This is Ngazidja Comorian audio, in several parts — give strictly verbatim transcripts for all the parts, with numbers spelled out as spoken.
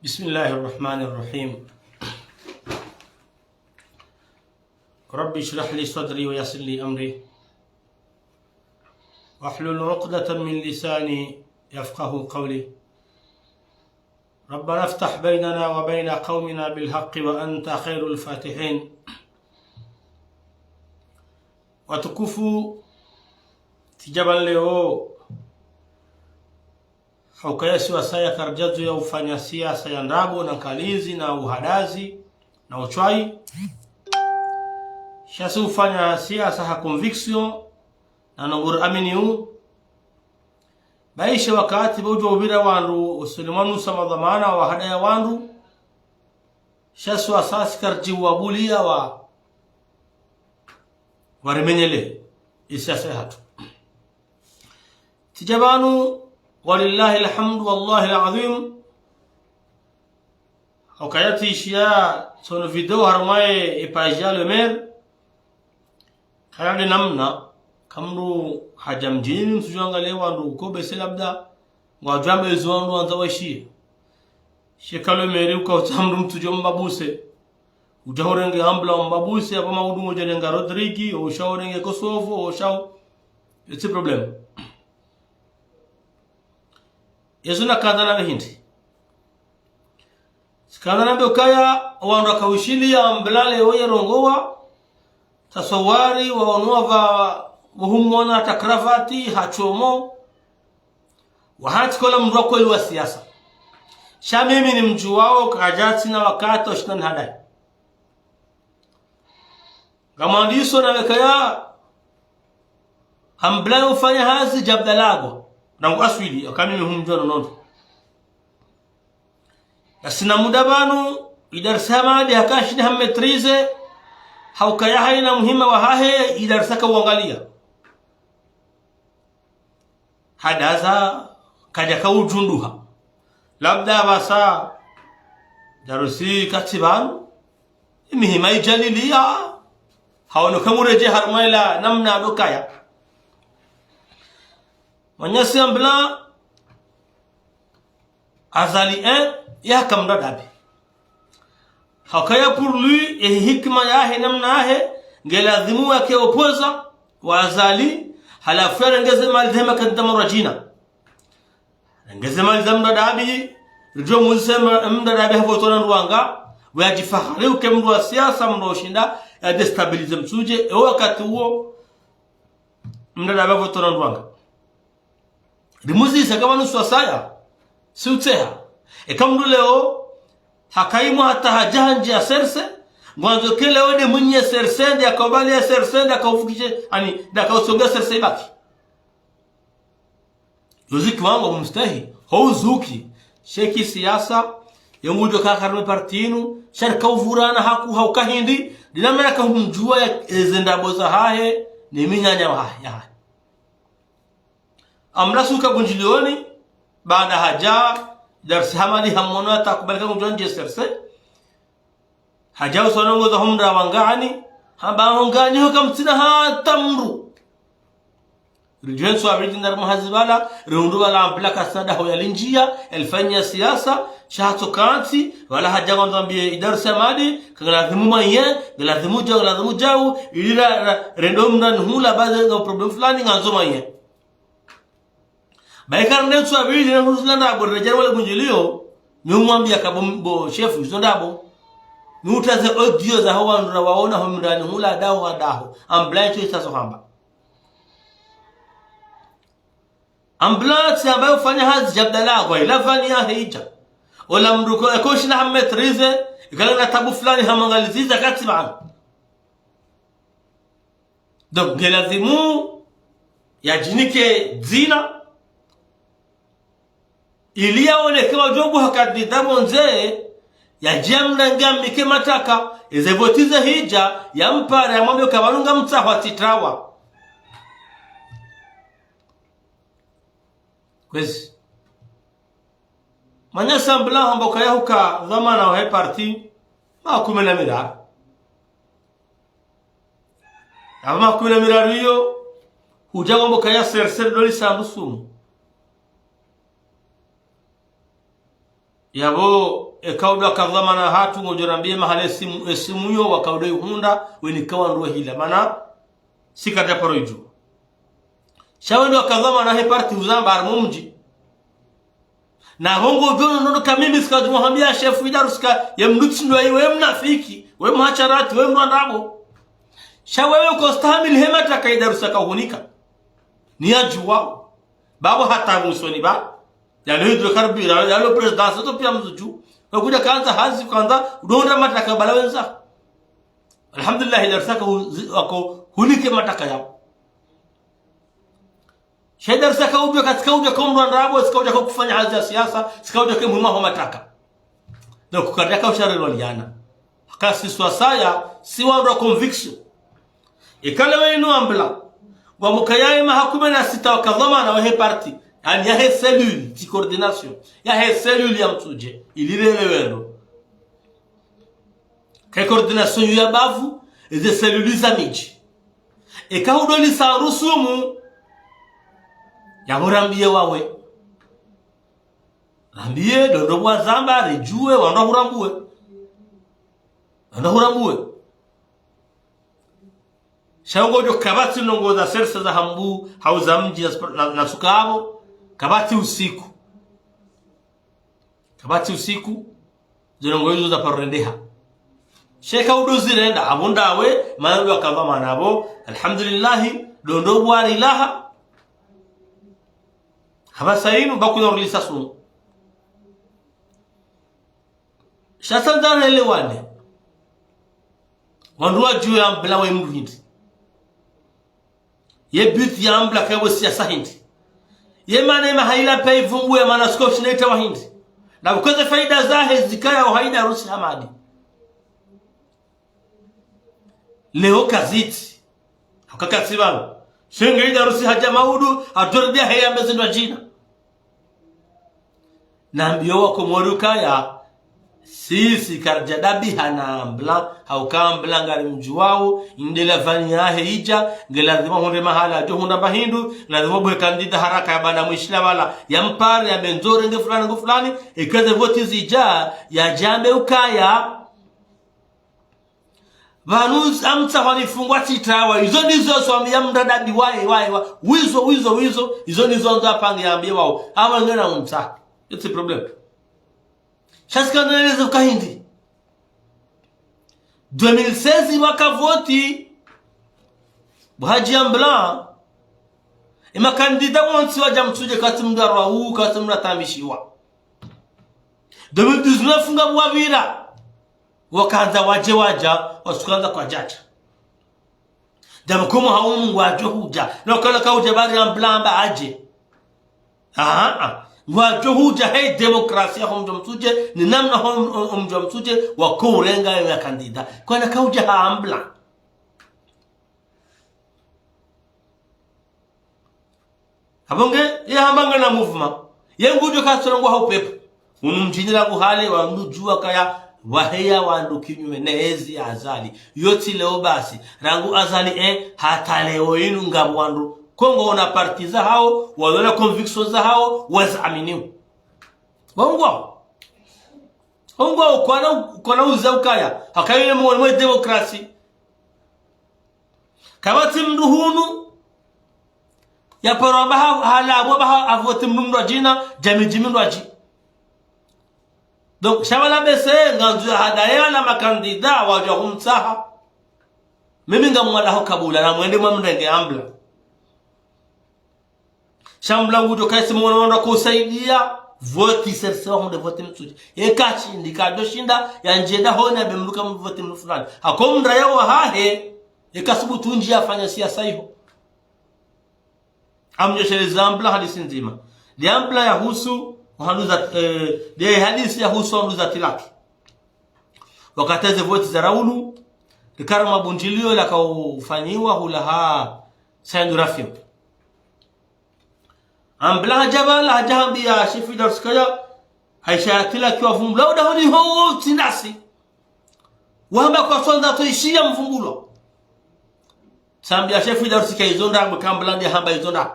بسم الله الرحمن الرحيم. رب اشرح لي صدري ويسر لي أمري واحلل عقدة من لساني يفقه قولي. ربنا افتح بيننا وبين قومنا بالحق وأنت خير الفاتحين. Watukufu, tsi djabani leo, haukaya si wasaya karidjazo ya ufanya siasa ya ndrabo na nkalizi na uhadazi na ushwayi. Sha si ufanya siasa ha conviction na nongori amini u. Baishe wakati bo udjo upvira wandru, usoni mwa nusa madhwamana wa hadaya wandru. Sha si wasaya si karidjiwabuliya wa, warimenyele, isiasa yahatru. Tsi djabani, ولله الحمد والله العظيم. Haukaya tsishiya tsono video harumwa ye page ya le maire. Kaya nde namna, eka mndru hadja mdjini mtsudjo angaliya wandru uko bese labda, ngwadjo amba ezo wandru wandza waishiye. Sha eka le maire uka utsaha mndru mtsudjo mbabuse. Udja hurenge ambulance mbabuse, apvo maudu ngodjo renga Rodrigue, osha urenge Kosovo, osha u-, etsi problème. Ezo nakandza nambe hindri. Tsikandza nambe ukaya, wandru wakawishiya ambulance oye rongowa, taswawari, waonwa pva, pvo humwona hata cravate, ha chomo, wahatsi kola mndru wa kweli wa siasa. Sha mimi nimdjuwao, kadja tsina wakati wa shinda nihadayi. Ngamwandiso na wekaya, ambulance ufanya hazi djabdalagwa. Nangu aswili, aka mimi humdjuwa nonondo. Ngasina muda pvanu, Idrissa Hamadi hakashindi hammaîtriser, haukaya hayina muhima wahahe, Idrissa kauangaliya. Hadaza kadja kaudjunduha. Labda apvasa, darusi katsi pvanu, emihima idjaliliya, haono kamuredjeyi harumwa ila namna ndo kaya. Mwananyasi ambulance, Azali un, yaka mndru dabi. Haukaya pour lui, ye hikima yahe namna yahe, nge lazimu yake opposant wa Azali, halafu yarenge ze mali ze makandida marwadjina. Renge ze mali za mndru dabi, ridjo muzise mndru dabi hapvo tona ndrwanga, we yadjifahari uke mndru wa siasa mndru ushinda, ya déstabiliser mtsudje, ewo wakati uwo, mndru dabi hapvo tona ndrwanga. Rimuzisa eka pvanu si wasaya, si utseha. Eka mndru leo, hakaimwa hata hadja handji ya C R C, ngwandzo ke leo nde mwinyi C R C, nde yakubali ya C R C, nde yakauvukishe, ani, nde yakausonge C R C ibaki. Yozi kiwango kumstehi, ho uzuki, sheki siasa, yengudjo kaka harumwa parti inu, sha rikauvurana haku, hauka hindri, ndinamna yakahumdjuwa ya, eze ndrabo zahahe, ne minyanya wahahe, yahahe. Ambulance uka Bundjilioni, baada hadja, Idrissa Hamadi hamwono hata kubali ka ngudjo ndje C R C. Hadja usonongoza humra wangani, hamba hongani hoka mtsina hata mndru. Ridjuwe ntsu abidi ndarumwa hazi pvala, rihundru pvala ambulance kasina daho yalindjiya, yalifanya siasa, sha hatso kantsi, pvala hadja ngwandzo ambiye Idrissa Hamadi, ka nge lazimu moyen, nge lazimu djau, nge lazimu djau, ili ra, ra, rende omndru ni hula, baze nga problème fulani, ngandzo moyen. Bayi karende ntsu abidi na huzula ndrabo redjeli wale Bundjiliyo, mi umwambiya ka bo, bo chef, izo ndrabo. Mi utaze audio zaho wandru rawaona ho mndru ni hula daho ha daho. Ambulance itsazo hamba. Ambulance ambayo ufanya hazi djabdalagwa, ila vani yahe idja. Ola mndru ko, eko shina hammaîtriser, ikala na tabu fulani hamwangaliziza katsi pvanu. Donc, nge lazimu yadjinike dzina, ili yaoneke wadjo buha kandida pvondze, yadje yamnange yamnike mataka, eze voti zahidja, yampare, yamwambiye ka pvanu ngamtsaho atsitrawa. Kwezi. Mwananyasi ambulance hamba ukaya huka dhwamana wahe parti, maha kume na miraru. Yapvo maha kume na miraru iyo, hudja ngwambo ukaya C R C ndo lisambu sumu. Yapvo, Eka udo waka dhwamana hatru ngodjo rambiye mahala esimu, esimu yo waka udo ihundra, wenika wandru wehila. Mana, si karidja paro idjuwa. Sha wendo waka dhwamana he parti uzamba harimwa mdji. Na pvo ngodjo nondo ka mimi tsika djumwa hambiya shefu Idarusi ka ye mdru tsi ndo iwe, we mnafiki, we mhasharati, we mndru wa ndrabo. Sha wewe ko stahamili he mataka Idarusi yaka uhunika. Ni yadjuwao. Babo hata mwisoni ba. Yalo hidro karbira, yalo présidence, to piya mzudju. Wakudja kandza hazi kandza, udo hundra mataka bala wendza. Alhamdulillah, Idarusi yaka hu-, zi-, waka uhunike mataka yao. Sha Idarusi yaka udjuwa ka tsika udja ko mndru wa ndrabo, tsika udja ko kufanya hazi ya siasa, tsika udja ke muhimu ho mataka. Donc, karidjaka usharilwa liyana. Haka si swasaya, si wandru wa conviction. Eka leo inu ambila, ngwa muka yaye maha kume na sita waka dhwamana wahe parti, yaani yahe cellule, tsi coordination, yahe cellule ya Mtsudje, ili lele wendo. Ke coordination ya bavu, eze cellule za midji. Eka hudo lisa rusumu, yapvo rambiye wawe. Rambiye, ndo ndo pvwa zamba, ridjuwe, wandru wahurambuwe. Wandru wahurambuwe. Sha ngodjo kapvatsi ndrongoo za serse za hambu, hau za mdji na, na, na suka apvo, kapvatsi usiku. Kapvatsi usiku, ze ndrongoo izo za paro rendeha. Sha eka udo zirenda, apvo ndawe, mana ndo waka dhwamana apvo, alhamdulillahi, ndo ndo pvwa rilaha. Hapvasa inu, ba kuna urilisa sumu. Sha tsandza relewane. Wandru wadjuwe ambila we mndru hindri. Ye but ya ambila kawe siasa hindri. Ye mana ye mahala pia ivungu ya mana skoshi na ita wa hindri. Na ukoze faida zahe zikaya wa haida Idarusi Hamadi. Leo kazitsi. Haka katsi pvanu. Sha nge Idarusi hadja maudu, adjordia heya mbezi ndo djina. Nambiyo wakomori ukaya, sisi karidja dabiha na ambila, hauka ambila ngarimdjuwao, inde la vani yahe idja, nge lazima hundre mahala adjo hundra mba hindru, lazima ubuhe kandida haraka ya bana mwishila pvala, ya mpare, ya menzore, nge fulani, nge fulani, eka ze voti zidja, yadje ambe ukaya, pvanu amtsa hwani fungwa tsitawa, izo ndizo swami ya mndru dabi waye, waye, wa-, wizo, wizo, wizo, izo ndizo ndzo apange yambiye wao. Awa ngena umtsa. It's a problem. Sha tsika ndeleze uka hindri. Deux mille seize waka voti. Bo hadji ambila. Ye makandida wontsi wadja Mtsudje katsi mndru arwa hu, katsi mndru atambishiwa. Deux mille dix-neuf ngapvo wapvira. Wakandza wadje wadja, wasukandza kwadjadja. Djamkomo haumu ngwadjo hudja. Na ukana kaudja bari ambila amba adje. Aha, ah. Ngwadjo hudja he demokrasia ho mdji wa Mtsudje, ni namna ho, ho, ho mdji wa Mtsudje, wako urenga ye makandida. Kwana kaudja ha ambila. Apvo nge, ye hamba ngena mouvement. Ye ngudjo katsolongwa ha upepvo. Unu mdjini rangu hale, wandru djuwa kaya, waheya wandru kinyume, ne ezi ya Azali. Yotsi leo basi. Rangu Azali, eh, hata leo inu ngapvo wandru. Kongo wana parti zahao, walona conviction zahao, waza aminiu. Wangwao. Wangwao, kwana, kwana uza ukaya. Hakayo ye mwe, mwe demokrasi. Kapvatsi mndru hunu, ya paro amba ha, hala amba ha, avoti mndru mndru adjina, djami djimi mndru adji. Donc, sha pvala bese, ngandzo ya hadaye wala makandida, wadja humtsaha. Mimi ngamwala ho kabula, na mwende mwamrenge ambila. Sha ambila ngudjo kaisi mwana wandru kusaidia, voti serse wa hunde voti Mtsudje. Eka shindi, kadjo shinda, yandjenda hona be mndru ka mvoti mndru fulani. Hako mndru ya wahahe, eka subutu ndji yafanya siasa iho. Amnyo sheleza ambila hadisi ndzima. Ndi ambila ya husu, wahanduza, eh, ndi hadisi ya husu wahanduza tilaki. Wakati ze voti za raulu, rikara mabundjilio laka ufanyiwa hula ha Saint Raphaël. Ambila hadja pvala, hadja hambiya shefu Idarusi kaya, Aisha ya tilaki wavumbula, uda honi ho tsi ndasi. Wamba kwasondza to ishiya mvumbulo. Sambiya shefu Idarusi ka izo nda, mkambila ndi hamba izo nda.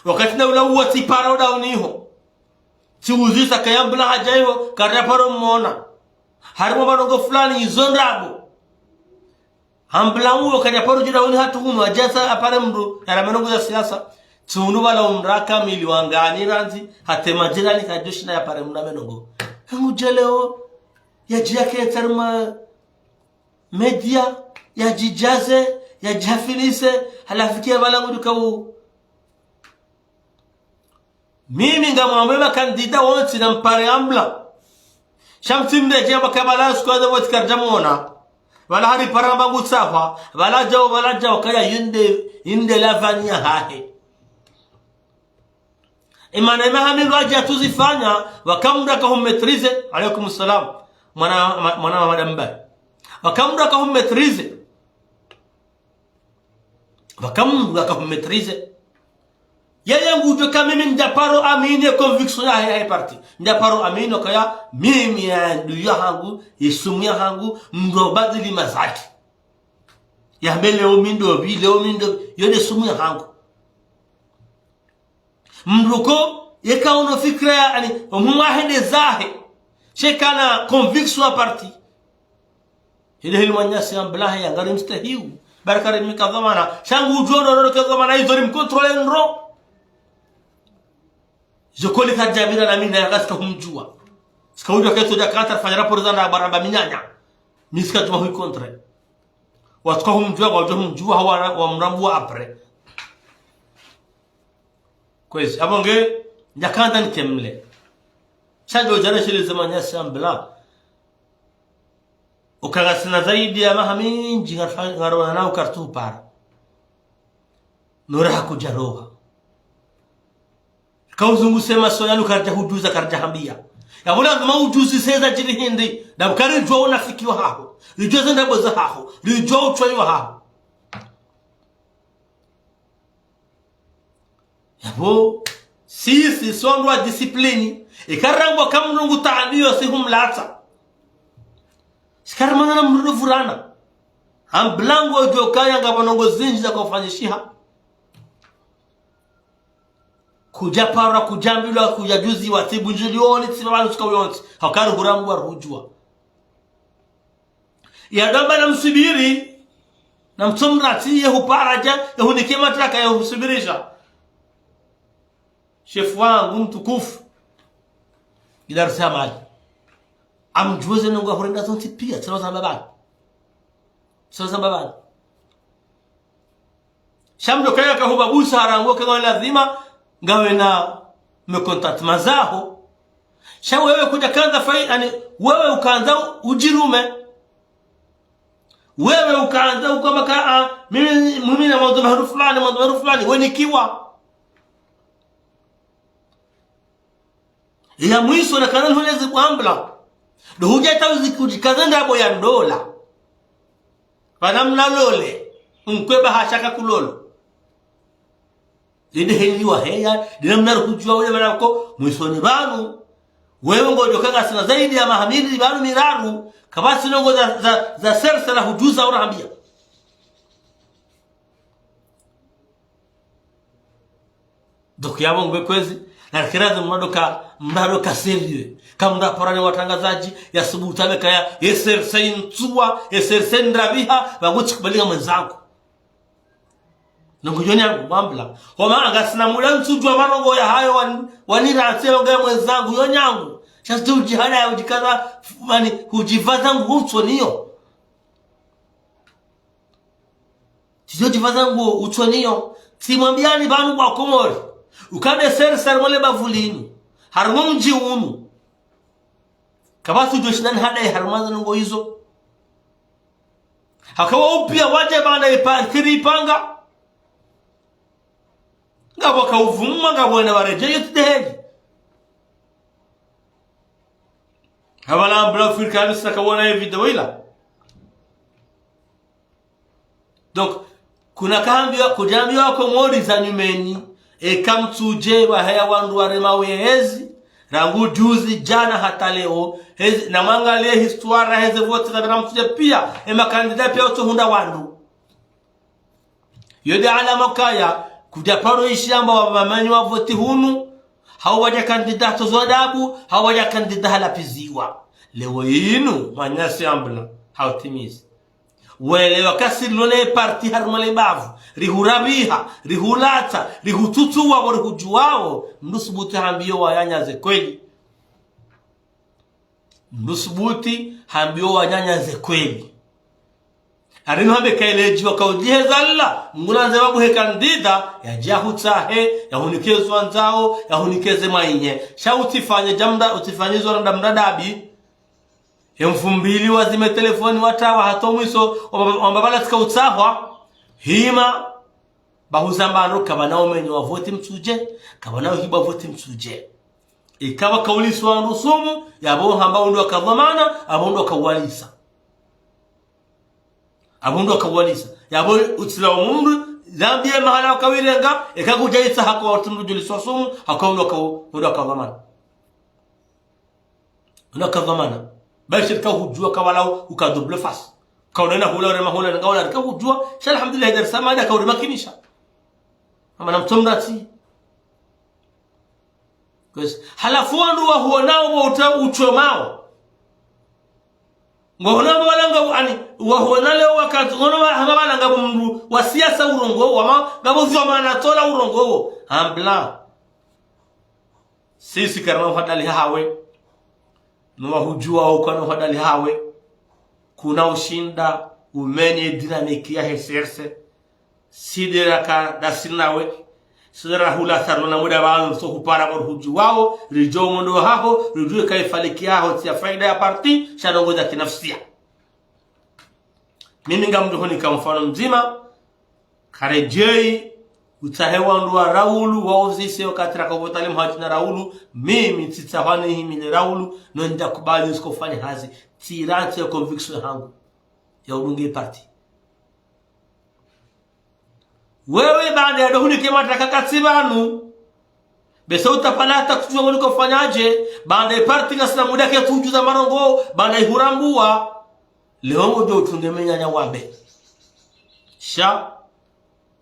Wakati na ula uwa tsipara uda honi ho. Tsi uzisa kaya mbula hadja iho, karidja paro mwona. Harimwa manongo fulani izo ndrabo. Ambula uwo kadja paro djira hunu hatru hunu, hadja sa apare mndru, yara manongo ya siasa. Tsi hunu pvala umraka mili wangani randzi, hata madjirani kadjoshinda yapare mndru amenongo. Hangu dje leo, yadjiya ke tsarima média, yadjidjaze, yadjihafilishe, halafu kia pvala ngudjo kawu. Mimi ngamwambe makandida wontsi nampare ambula. Sha mtsimredjeya maka pvala siku yaza voti karidja mwona. Pvala haripara mba ngutsahwa, pvala djao, pvala djao, kaya yinde, yinde lavani yahahe. Imana imaha mili wadja tuzifanya, pvaka mndru yaka humaîtriser. Alaykum salam. Mwana, ma-, mwana wa madame Mbaye. Pvaka mndru yaka humaîtriser. Pvaka mndru yaka humaîtriser. Yeye ngudjo ka mimi ndja paro amini ye conviction yahe, yahe parti. Ndja paro amini kaya mimi ye nduya hangu, ye sumu yahangu, mndru ubadili mazaki. Yambe leo mi ndopvi, leo mi ndopvi, yo nde sumu yahangu. Mndru ko, yeka uno fikira ya, ani, omumwa hende zahe. Sha kana conviction ya parti. Hende heli mwananyasi ambula he yangari mstehiu. Baraka rimnika dhwamana. Sha ngudjo no no ke dhwamana izo rimcontrôler ndro. Zo koli kadjamira na mina yaka tsika humdjuwa. Tsika udjuwa ketso dja kata fanya rapport za na baramba minyanya. Mi tsika djuma hui contre. Watsuka humdjuwa, wadjo humdjuwa, hawa, wamrambuwa après. Kwezi, apvo nge, ndjakandza nikemle. Sha ndo djana shile ze mwananyasi ambula. Uka ngasina zaidi ya maha mindji ngarfa-, ngarona na ukartu para. Nora hakudja roha. Ka uzungu sema soya nu karidja hudjuza karidja hambia. Yapvo lazima udjuzi seza djiri hindri. Ndapvo karidjuwa unafiki wahaho. Ridjuwa ze ndrabo zahaho. Ridjuwa utswayi wahaho. Yapvo, sisi, si wandru wa discipline. Ika rambwa ka mndru ngu taandiyo si humlatsa. Sha karimana na mndru ndo vurana. Ambula ngudjo kaya ngapvo ndrongo zindji za kufanyishiha. Kudja parwa, kudja mbilwa, kudja djuziwa, tsi bundjilioni, tsi pvanu tsika uyontsi. Hauka ri hurambwa ri hudjuwa. Yadamba namsubiri, namtsomrati, ye hupara dja, ye hunike matraka, ye husubirisha. Shefu wangu mtukufu, Idar Samali. Amdjuwe ze ndrongo hurenda zontsi pia, tsilo zamba pvanu. Tsilo zamba pvanu. Sha mndru kaya kahuba busara ngo ke ngawe lazima ngawe na mécontentement zaho. Sha wewe kudja kandza fai, ani, wewe ukandza udjirume. Wewe ukandza ukwamba ka, ah, mimi, mimi na mwandzo mahali fulani, mwandzo mahali fulani, wenikiwa. Ya mwiso na kana nihoneze kwambula. Ndo hudja tauzi kudjikaza ndrabo ya ndola. Pvana mna lole, mkwe ba hashaka kulolo. Linde heli waheya, linde mna ruhudjuwa ule mana ko, mwisoni pvanu. Wewe ngodjo ka ngasina zaidi ya maha mili pvanu miraru, kapvatsi ndrongo za, za, za sersa na hudjuza urambia. Donc yapvo ngwe kwezi, na kirazi mndru ka, mndru ka sérieux. Ka mndru aparane watrangazadji, ya subutu amekaya, ye sersa intsuwa, ye sersa ndrabiha, pvangu tsikubaliha mwenzangu. Ndrongo yo nyangu, wambula. Homa ngasina muda ntsudjuwa manongo yahayo wan-, wanirantse ndrongo ya mwenzangu, yo nyangu. Sha tsi udjihada ya udjikaza, f-, mani, udjivaza ngu utsoniyo. Tsidjo djivaza ngu utsoniyo. Tsimwambiani pvanu kwa Komori. Ukande seri seri mole bavulini. Harumwa mdji unu. Kapvatsi udjo shinda nihadaye harumwa ze ndrongo izo. Haka wa upia wadje pvanda ipa-, kiri ipanga. Ngapvo ka uvumwa, ngapvo wena waredjeyi yo tsi ndeheli. Hapvala mbula Afrika yanu saka wona ye video ila. Donc, kuna kahambiwa, kudjambiwa Komori za nyumeni, eka mtsudje pvaheya wandru warema wehezi, rangu juzi, djana hata leo, hezi, na mwangalie histoire heze vote za pvira mtsudje pia, e makandida pia utsohundra wandru. Yo nde alama kaya, kudja paro ishi amba wapvamanyi wa vote hunu, Hau wadja kandida hatozwa adabu, hau wadja kandida halapiziwa. Leo inu, mwananyasi Amblan, hautimizi. Wele wakati rilo ne parti harumwa le bavu, rihurabiha, rihulatsa, rihutsutsuwa, bo rihudjuwao, mndru subuti hambiyo wananya ze kweli. Mndru subuti hambiyo wananya ze kweli. Ari no hambe kaile djiwa kaudjiheza lila, mngu nanze babu he kandida, yadje yahutsahe, yahunike zo wandzao, yahunike ze mwainye. Sha utsifanye dja mda, utsifanye zo randa mda dabi. Ye mfumbili wazime telefoni watawa hata mwiso, wamba, wamba bala tsika utsahwa. Hima, ba huzamba wandru kapvana umenye wa voti mtsudje, kapvana uhiba voti mtsudje. Ikao kaulisa wandru sumu, yapvo hamba wundru waka dhwamana, apvo wundru wakawalisa. Apvo wundru wakawalisa. Yapvo utsila umundru, dhambi ye mahala wakawirenga, eka kudja itsa hako wandru mndru djulisa sumu, hako wundru waka, wundru waka dhwamana. Wundru waka dhwamana. Ba shirika hudjuwa kawala uka double face. Kaunena hula urema hula nga hula rika hudjuwa. Sha alhamdulillah, Dar es Salaam ada kaurimakinisha. Ama na mtomrati. Kwezi. Halafu wandru wahuonao wa uta uchomao. Ngwahuonao walanga u-, ani, wahuona leo wakati, ngono wa, hama walanga mndru wa siasa urongowo, wama, ngapvo zio mana tola urongowo. Amblan. Sisi karina uhadali hawe. No wahudjuwa ukana uhadali hawe. Kuna ushinda umenye dynamique ya he C R C. Sidera ka dasinawe. Sidera hula sarona muda wanu so hupara kwa hudjuwao. Ridjo mondo haho. Ridjuwe ka ifaliki yaho tsi ya faida ya parti. Sha ndrongoo za kinafsia. Mimi ngamdjo hunika mfano mdzima. Karedjeyi, utsahe wandru wa Raulu, wauzise wakati raka vota le Mhadji na Raulu, mimi tsitsaha nihimile Raulu, no ntsakubali usikofanya hazi, tsirantsi ya conviction hangu, ya udunge parti. Wewe baanda ya dohunike matraka katsi pvanu, bese utapala hata kutsudjuwa unikofanyadje, baanda ye parti ngasina muda ke tsudjuza marongo, baanda ihurambuwa, leo ngodjo utunge menyanya wambe. Sha,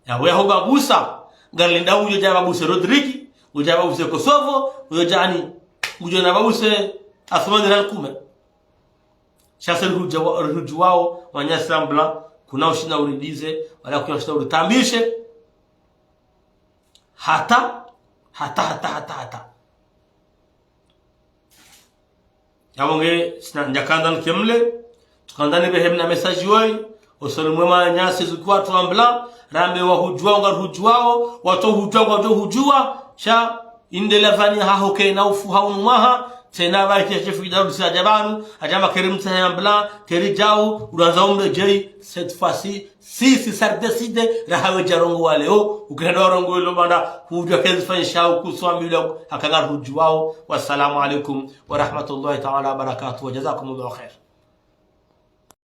yawe yaho babusa, ngalinda udjo dja babuse Rodrigue, udjo dja babuse Kosovo, udjo dja ani, udjo na babuse Assoumani Rankume. Sha se rihudja wa-, rihudjuwao, mwananyasi Amblan, kuna ushinda uridize, wala kuna ushinda uritambishe. Hata, hata, hata, hata, hata. Yapvo nge, sina, ndjakandza nikemle, tukandza nipvehe mna message woyi, osoni mwe mwananyasi zuki watru Amblan, rambe wahudjuwao, ngarihudjuwao, watso hudjuwa, ngwadjo hudjuwa, sha, inde lavani haho kena ufu haunu mwaha, tsena ba ike chef idara disi adja pvanu, adja makeri mtsahe Amblan, keri djau, ulandza umredjeyi, cette fois-ci, sisi sari décidé, rahawe djarongowa leo, ukenda warongowa leo baanda, hudjuwa kezi fanyisha ukuswa mila, haka ngarihudjuwao. Wassalamu alaikum wa rahmatullahi ta'ala wa barakatuh, wa jazakumullahu khair.